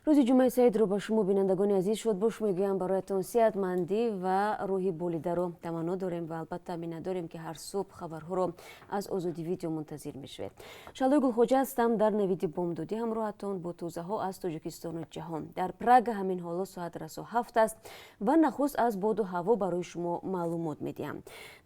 Рӯзи ҷумъаи саидро ба шумо, бинандагони азиз, шодбош мегӯям. Бароятон сеҳатмандӣ ва рӯҳи болидаро таманно дорем ва албатта миннатдорем, ки ҳар субҳ хабарҳоро аз Озодӣ Видео мунтазир мешавед. Шаҳлои Гулхоҷа ҳастам, дар Навиди Бомдодӣ ҳамроҳатон бо тозаҳо аз Тоҷикистону ҷаҳон. Дар Прага ҳамин ҳоло соат расо 7 аст ва нахуст аз боду ҳаво барои шумо маълумот медиҳам.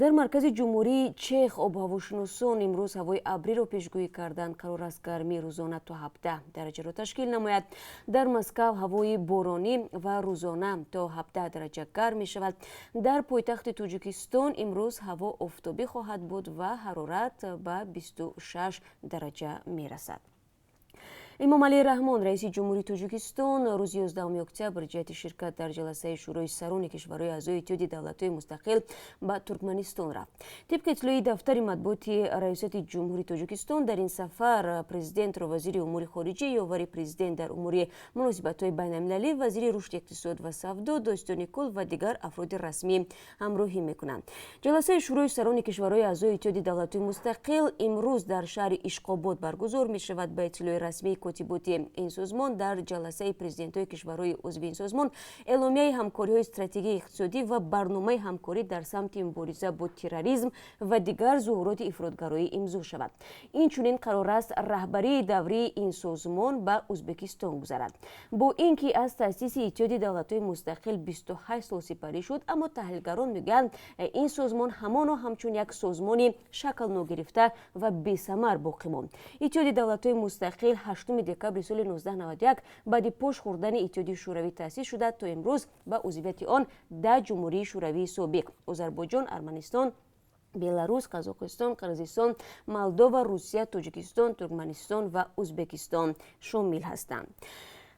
Дар маркази Ҷумҳурии Чех обуҳавошиносон имрӯз ҳавои абриро пешгӯӣ карданд. Қарор аст, гармӣ рӯзона то 17 дараҷаро ташкил намояд. Дар Москав ҳавои боронӣ ва рӯзона то 17 дараҷа гарм мешавад. Дар пойтахти Тоҷикистон имрӯз ҳаво офтобӣ хоҳад буд ва ҳарорат ба 26 дараҷа мерасад. Эмомалӣ Раҳмон, раиси ҷумҳури Тоҷикистон, рӯзи 11 октябр ҷиҳати ширкат дар ҷаласаи Шӯрои сарони кишварҳои аъзои Иттиҳоди Давлатҳои Мустақил ба Туркманистон рафт. Тибқи иттилои дафтари матбуоти Раёсати Ҷумҳури Тоҷикистон, дар ин сафар президентро вазири умури хориҷӣ, ёвари президент дар умури муносибатҳои байналмилалӣ, вазири рушди иқтисод ва савдо, додситони кулл ва дигар афроди расмӣ ҳамроҳӣ мекунанд. Ҷаласаи Шӯрои сарони кишварҳои аъзои Иттиҳоди Давлатҳои Мустақил имрӯз дар шаҳри Ишқобод баргузор мешавад. Ба иттилои расмии котиботи ин созмон, дар ҷаласаи президентҳои кишварҳои узви ин созмон эъломияи ҳамкориҳои стратегии иқтисодӣ ва барномаи ҳамкорӣ дар самти мубориза бо терроризм ва дигар зуҳуроти ифротгароӣ имзо шавад. Инчунин қарор аст, раҳбарии даврии ин созмон ба Ӯзбекистон гузарад. Бо ин ки аз таъсиси Иттиҳоди Давлатҳои Мустақил 28 сол сипарӣ шуд, аммо таҳлилгарон мегӯянд, ин созмон ҳамоно ҳамчун як созмони шаклногирифта ва бесамар боқӣ монд. Иттиҳоди Давлатҳои Мустақил 8 декабри соли 1991 баъди пош хӯрдани Иттиҳоди Шӯравӣ таъсис шуда, то имрӯз ба узвияти он 10 ҷумҳурии шӯравии собиқ: Озарбойҷон, Арманистон, Беларус, Қазоқистон, Қирғизистон, Молдова, Русия, Тоҷикистон, Туркманистон ва Ӯзбекистон шомил ҳастанд.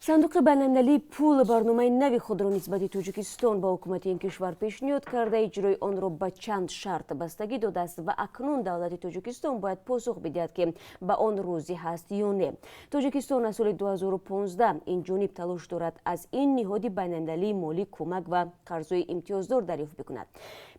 Сандуқи байналмилалии пул барномаи нави худро нисбати Тоҷикистон ба ҳукумати ин кишвар пешниҳод карда, иҷрои онро ба чанд шарт бастагӣ додааст ва акнун давлати Тоҷикистон бояд посух бидиҳад, ки ба он розӣ ҳаст ё не. Тоҷикистон аз соли 2015 ин ҷониб талош дорад, аз ин ниҳоди байналмилалии молӣ кӯмак ва қарзҳои имтиёздор дарёфт бикунад.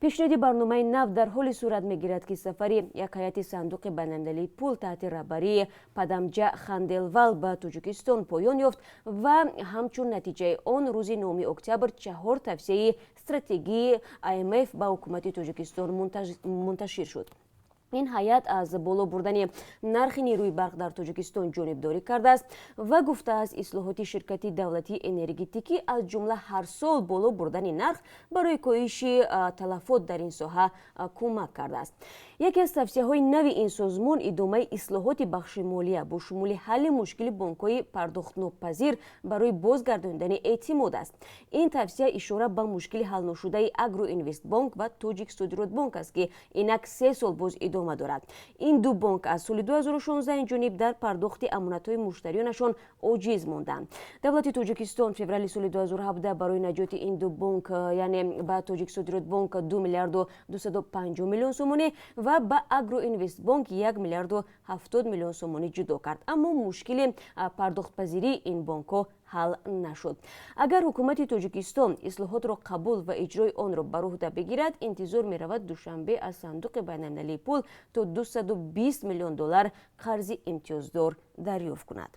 Пешниҳоди барномаи нав дар ҳоле сурат мегирад, ки сафари як ҳайати Сандуқи байналмилалии пул таҳти раҳбарии Падамҷа Ханделвал ба Тоҷикистон поён ёфт ва ҳамчун натиҷаи он рӯзи 9 октябр чаҳор тавсияи стратегии АМФ ба ҳукумати Тоҷикистон мунташир шуд. Ин ҳайат аз боло бурдани нархи нерӯи барқ дар Тоҷикистон ҷонибдорӣ кардааст ва гуфтааст, ислоҳоти ширкати давлатии энергетикӣ, аз ҷумла ҳар сол боло бурдани нарх, барои коҳиши талафот дар ин соҳа кӯмак кардааст. Яке аз тавсияҳои нави ин созмон идомаи ислоҳоти бахши молия бо шумули ҳалли мушкили бонкҳои пардохтнопазир барои бозгардонидани эътимод аст. Ин тавсия ишора ба мушкили ҳалношудаи Агроинвестбонк ва Тоҷиксодиротбонк аст, ки инак 3 сол боз идома дорад. Ин ду бонк аз соли 2016 инҷониб дар пардохти амонатҳои муштариёнашон оҷиз монданд. Давлати Тоҷикистон феврали соли 2017 барои наҷоти ин ду бонк, яъне ба Тоҷиксодиротбонк 2 миллиарду 250 миллион сомонӣ ва ба Агроинвестбонк 1 миллиарду 70 миллион сомонӣ ҷудо кард, аммо мушкили пардохтпазирии ин бонкҳо ҳал нашуд. Агар ҳукумати Тоҷикистон ислоҳотро қабул ва иҷрои онро ба уҳда бигирад, интизор меравад, Душанбе аз Сандуқи байналмилалии пул то 220 миллион доллар қарзи имтиёздор дарёфт кунад.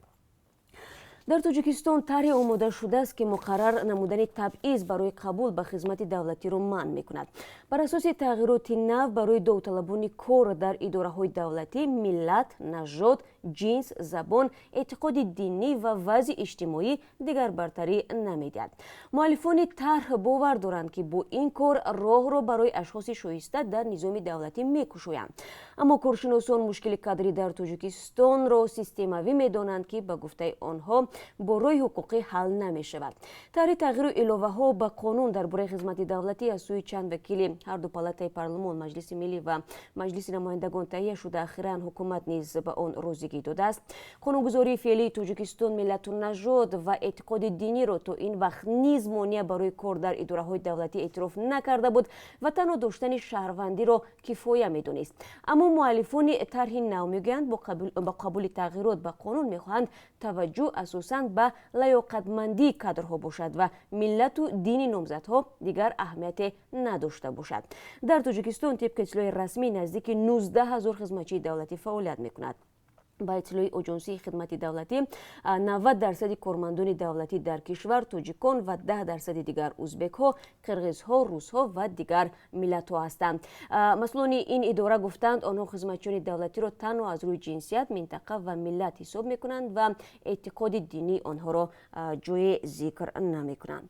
Дар Тоҷикистон тарҳе омода шудааст, ки муқаррар намудани табъиз барои қабул ба хизмати давлатиро манъ мекунад. Бар асоси тағйироти нав, барои довталабони кор дар идораҳои давлатӣ миллат, нажод, ҷинс, забон, эътиқоди динӣ ва вазъи иҷтимоӣ дигар бартарӣ намедиҳад. Муаллифони тарҳ бовар доранд, ки бо ин кор роҳро барои ашхоси шоиста дар низоми давлатӣ мекушоянд. Аммо коршиносон мушкили кадрӣ дар Тоҷикистонро системавӣ медонанд, ки ба гуфтаи онҳо бо роҳи ҳуқуқӣ ҳал намешавад. Тарҳи тағйиру иловаҳо ба қонун дар бораи хизмати давлатӣ аз сӯи чанд вакили ҳарду палатаи парлумон, Маҷлиси Миллӣ ва Маҷлиси Намояндагон, таҳия шуда, ахиран ҳукумат низ ба он розигӣ додааст. Қонунгузории феълии Тоҷикистон миллату нажод ва эътиқоди диниро то ин вақт низ монеа барои кор дар идораҳои давлатӣ эътироф накарда буд ва танҳо доштани шаҳрвандиро кифоя медонист. Аммо муаллифони тарҳи нав мегӯянд, бо қабули тағйирот ба қонун мехоҳанд таваҷҷӯҳ асосан ба лаёқатмандии кадрҳо бошад ва миллату дини номзадҳо дигар аҳамияте надошта бошад. Дар Тоҷикистон, тибқи иттилои расмӣ, наздики 19 ҳазор хизматчии давлатӣ фаъолият мекунад. Ба иттилои Оҷонсии хидмати давлатӣ, 90% кормандони давлатӣ дар кишвар тоҷикон ва 10% дигар узбекҳо, қирғизҳо, русҳо ва дигар миллатҳо ҳастанд. Масъулони ин идора гуфтанд, онҳо хизматчиёни давлатиро танҳо аз рӯи ҷинсият, минтақа ва миллат ҳисоб мекунанд ва эътиқоди динии онҳоро ҷое зикр намекунанд.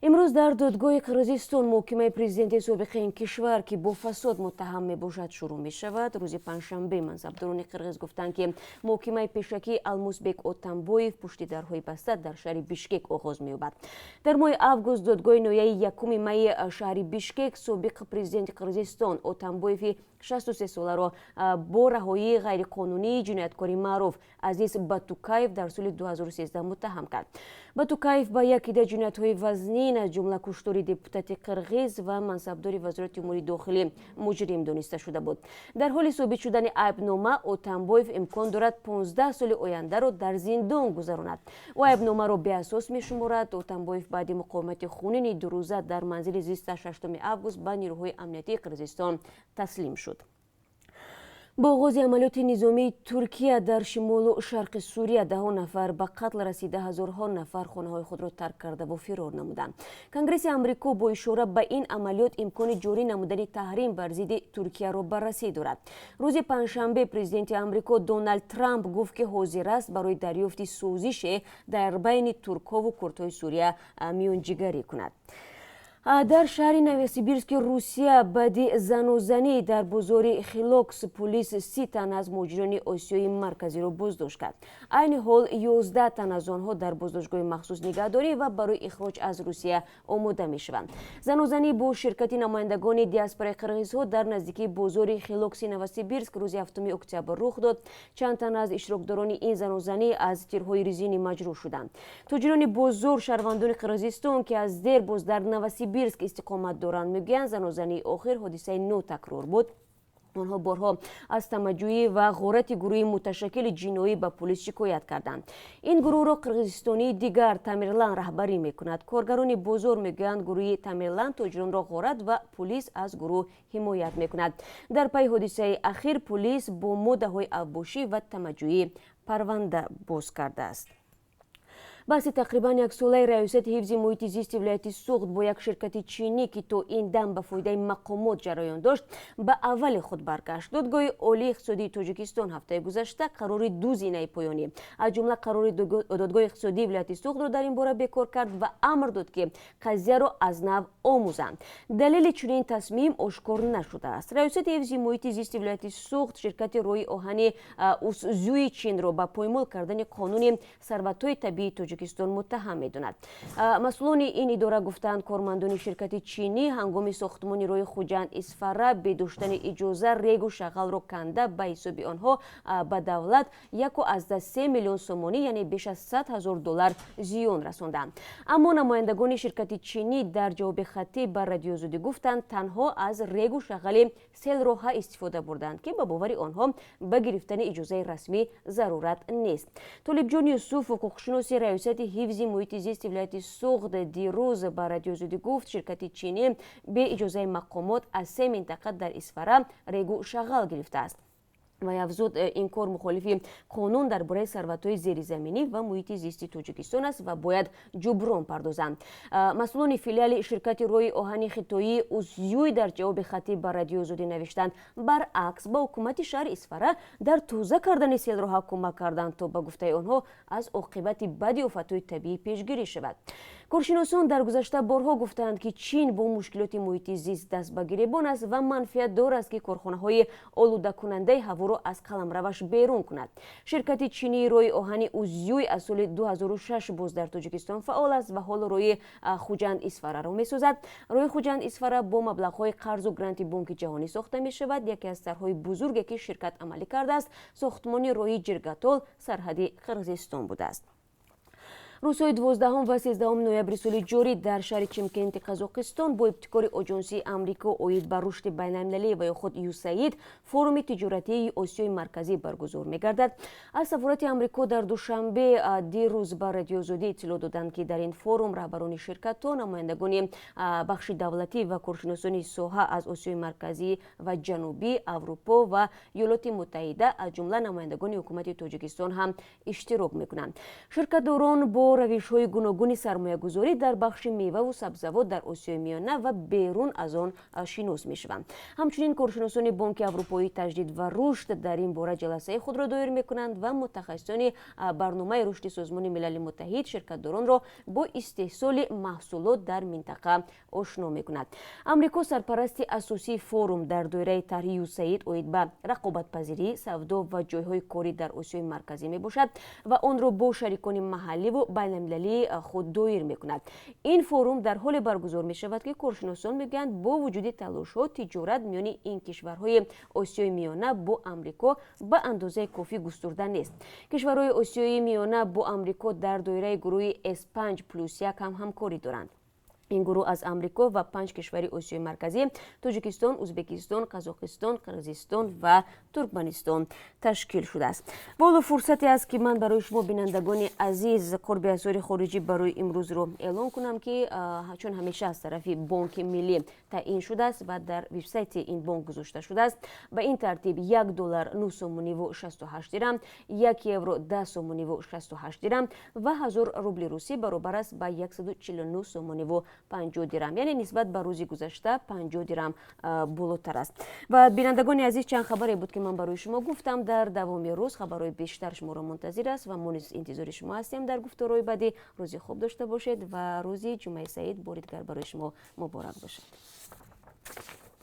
Имрӯз дар додгоҳи Қирғизистон муҳокимаи президенти собиқи ин кишвар, ки бо фасод муттаҳам мебошад, шурӯъ мешавад. Рӯзи панҷшанбе мансабдорони қирғиз гуфтанд, ки муҳокимаи пешакии Алмусбек Отамбоев пушти дарҳои баста дар шаҳри Бишкек оғоз меёбад. Дар моҳи август додгоҳи ноҳияи якуми майи шаҳри Бишкек собиқ президенти Қирғизистон Отамбоеви 63-соларо бо раҳоии ғайриқонунии ҷинояткори маъруф Азиз Батукаев дар соли 2013 муттаҳам кард. Батукаев ба як ида ҷиноятҳои вазнин, аз ҷумла куштори депутати қирғиз ва мансабдори Вазорати умури дохилӣ, муҷрим дониста шуда буд. Дар ҳоли собит шудани айбнома, Отамбоев имкон дорад 15 соли ояндаро дар зиндон гузаронад. Ӯ айбномаро беасос мешуморад. Отамбоев баъди муқовимати хунини дурӯза дар манзили зиста 6 август ба нирӯҳои амниятии Қирғизистон таслим шуд. Бо оғози амалиёти низомии Туркия дар шимолу шарқи Сурия даҳо нафар ба қатл расида, ҳазорҳо нафар хонаҳои худро тарк кардаву фирор намуданд. Конгресси Амрико бо ишора ба ин амалиёт имкони ҷорӣ намудани таҳрим бар зидди Туркияро баррасӣ дорад. Рӯзи панҷшанбе президенти Амрико Доналд Трамп гуфт, ки ҳозир аст барои дарёфти созише дар байни туркҳову курдҳои Сурия миёнҷигарӣ кунад. Дар шаҳри Новосибирски Русия баъди занозанӣ дар бозори Хилокс пулис 30 тан аз муҳоҷирони Осиёи Марказиро боздошт кард. Айни ҳол 11 тан аз онҳо дар боздоштгоҳи махсус нигаҳдорӣ ва барои ихроҷ аз Русия омода мешаванд. Занозанӣ бо ширкати намояндагони диаспораи қирғизҳо дар наздикии бозори Хилокси Новосибирск рӯзи 7 октябр рух дод. Чанд тан аз иштирокдорони ин занозанӣ аз тирҳои резинӣ маҷрӯҳ шуданд. Тоҷирони бозор, шаҳрвандони Қирғизистон, ки аз дер боз дар Новосибирск истиқомат доранд, мегӯянд, занозании охир ҳодисаи нотакрор буд. Онҳо борҳо аз тамаҷӯӣ ва ғорати гурӯҳи муташаккили ҷиноӣ ба пулис шикоят карданд. Ин гурӯҳро қирғизистонии дигар Тамерлан раҳбарӣ мекунад. Коргарони бозор мегӯянд, гурӯҳи Тамерлан тоҷиронро ғорат ва пулис аз гурӯҳ ҳимоят мекунад. Дар пайи ҳодисаи ахир пулис бо моддаҳои авбошӣ ва тамаҷӯӣ парванда боз кардааст. Баҳси тақрибан яксолаи Раёсати ҳифзи муҳити зисти вилояти Суғд бо як ширкати чинӣ, ки то ин дам ба фоидаи мақомот ҷараён дошт, ба аввали худ баргашт. Додгоҳи Олии иқтисодии Тоҷикистон ҳафтаи гузашта қарори ду зинаи поёнӣ, аз ҷумла қарори Додгоҳи иқтисодии вилояти Суғдро дар ин бора бекор кард ва амр дод, ки қазияро аз нав омӯзанд. Далели чунин тасмим ошкор нашудааст. Раёсати ҳифзи муҳити зисти вилояти Суғд ширкати роҳи оҳани Усзюи Чинро ба поймол кардани қонуни сарватҳои табиии Тоҷикистон муттаҳам медонад. Масъулони ин идора гуфтанд, кормандони ширкати чинӣ ҳангоми сохтмони роҳи Хуҷанд Исфара бе доштани иҷоза регу шағалро канда, ба ҳисоби онҳо ба давлат 1,3 миллион сомонӣ, яъне беш аз 100 ҳазор доллар зиён расонданд. Аммо намояндагони ширкати чинӣ дар ҷавоби хаттӣ ба Радиоозодӣ гуфтанд, танҳо аз регу шағали селроҳа истифода бурданд, ки ба бовари онҳо ба гирифтани иҷозаи расмӣ зарурат нест. Толибҷон Юсуф, ҳуқуқшиноси Раёсати ҳифзи муҳити зисти вилояти Суғд, дирӯз ба Радиоозодӣ гуфт, ширкати чинӣ бе иҷозаи мақомот аз се минтақа дар Исфара регу шағал гирифтааст ва афзуд, ин кор мухолифи қонун дар бораи сарватҳои зеризаминӣ ва муҳити зисти Тоҷикистон аст ва бояд ҷуброн пардозанд. Масъулони филиали ширкати роҳи оҳани хитоии Усзюй дар ҷавоби хаттӣ ба Радиоозодӣ навиштанд, баръакс ба ҳукумати шаҳри Исфара дар тоза кардани селроҳа кӯмак карданд, то ба гуфтаи онҳо аз оқибати бади офатҳои табиӣ пешгирӣ шавад. Коршиносон дар гузашта борҳо гуфтаанд, ки Чин бо мушкилоти муҳити зист даст ба гиребон аст ва манфиатдор аст, ки корхонаҳои олудакунандаи ҳаворо аз қаламраваш берун кунад. Ширкати чинии роҳи оҳани Узюй аз соли 2006 боз дар Тоҷикистон фаъол аст ва ҳоло роҳи Хуҷанд Исфараро месозад. Роҳи Хуҷанд Исфара бо маблағҳои қарзу гранти Бонки Ҷаҳонӣ сохта мешавад. Яке аз тарҳҳои бузурге, ки ширкат амалӣ кардааст, сохтмони роҳи Ҷиргатол, сарҳади Қирғизистон будааст. Рӯзҳои 12 ва 13 ноябри соли ҷорӣ дар шаҳри Чимкенти Қазоқистон бо ибтикори Оҷонсии Амрико оид ба рушди байналмилалӣ ва ё худ ЮСАИД форуми тиҷоратии Осиёи Марказӣ баргузор мегардад. Аз сафорати Амрико дар Душанбе дирӯз ба Радиои Озодӣ иттилоъ доданд, ки дар ин форум раҳбарони ширкатҳо, намояндагони бахши давлатӣ ва коршиносони соҳа аз Осиёи Марказӣ ва Ҷанубӣ, Аврупо ва Иёлоти Муттаҳида, аз ҷумла намояндагони ҳукумати Тоҷикистон ҳам иштирок мекунанд. Ширкатдорон бо равишҳои гуногуни сармоягузорӣ дар бахши меваву сабзавот дар Осиёи Миёна ва берун аз он шинос мешаванд. Ҳамчунин коршиносони Бонки Аврупоии таҷдид ва рушд дар ин бора ҷаласаи худро доир мекунанд ва мутахассисони Барномаи рушди Созмони Милали Муттаҳид ширкатдоронро бо истеҳсоли маҳсулот дар минтақа ошно мекунад. Амрико сарпарасти асосии форум дар доираи тарҳи ЮСАИД оид ба рақобатпазирӣ, савдо ва ҷойҳои корӣ дар Осиёи Марказӣ мебошад ва онро бо шарикони маҳалливу байналмилалии худ доир мекунад. Ин форум дар ҳоле баргузор мешавад, ки коршиносон мегӯянд, бо вуҷуди талошҳо тиҷорат миёни ин кишварҳои Осиёи Миёна бо Амрико ба андозаи кофӣ густурда нест. Кишварҳои Осиёи Миёна бо Амрико дар доираи гурӯҳи С5+1 ҳам ҳамкорӣ доранд. Ин гурӯҳ аз Амрико ва панҷ кишвари Осиёи Марказӣ: Тоҷикистон, Ӯзбекистон, Қазоқистон, Қирғизистон ва Туркманистон ташкил шудааст. Ҳоло фурсате аст, ки ман барои шумо, бинандагони азиз, қурби асъори хориҷӣ барои имрӯзро эълон кунам, ки чун ҳамеша аз тарафи Бонки Миллӣ таъин шудааст ва дар вебсайти ин бонк гузошта шудааст. Ба ин тартиб, 1 доллар 9 сомониву 68 дирам, 1 евро 10 сомониву 68 дирам ва 1000 рубли русӣ баробар аст ба 149 сомониву 50 дирам, яъне нисбат ба рӯзи гузашта 50 дирам болотар аст. Ва, бинандагони азиз, чанд хабаре буд, ки ман барои шумо гуфтам. Дар давоми рӯз хабарҳои бештар шуморо мунтазир аст ва мо низ интизори шумо ҳастем дар гуфторҳои баъдӣ. Рӯзи хуб дошта бошед ва рӯзи Ҷумъаи саид бори дигар барои шумо муборак бошад.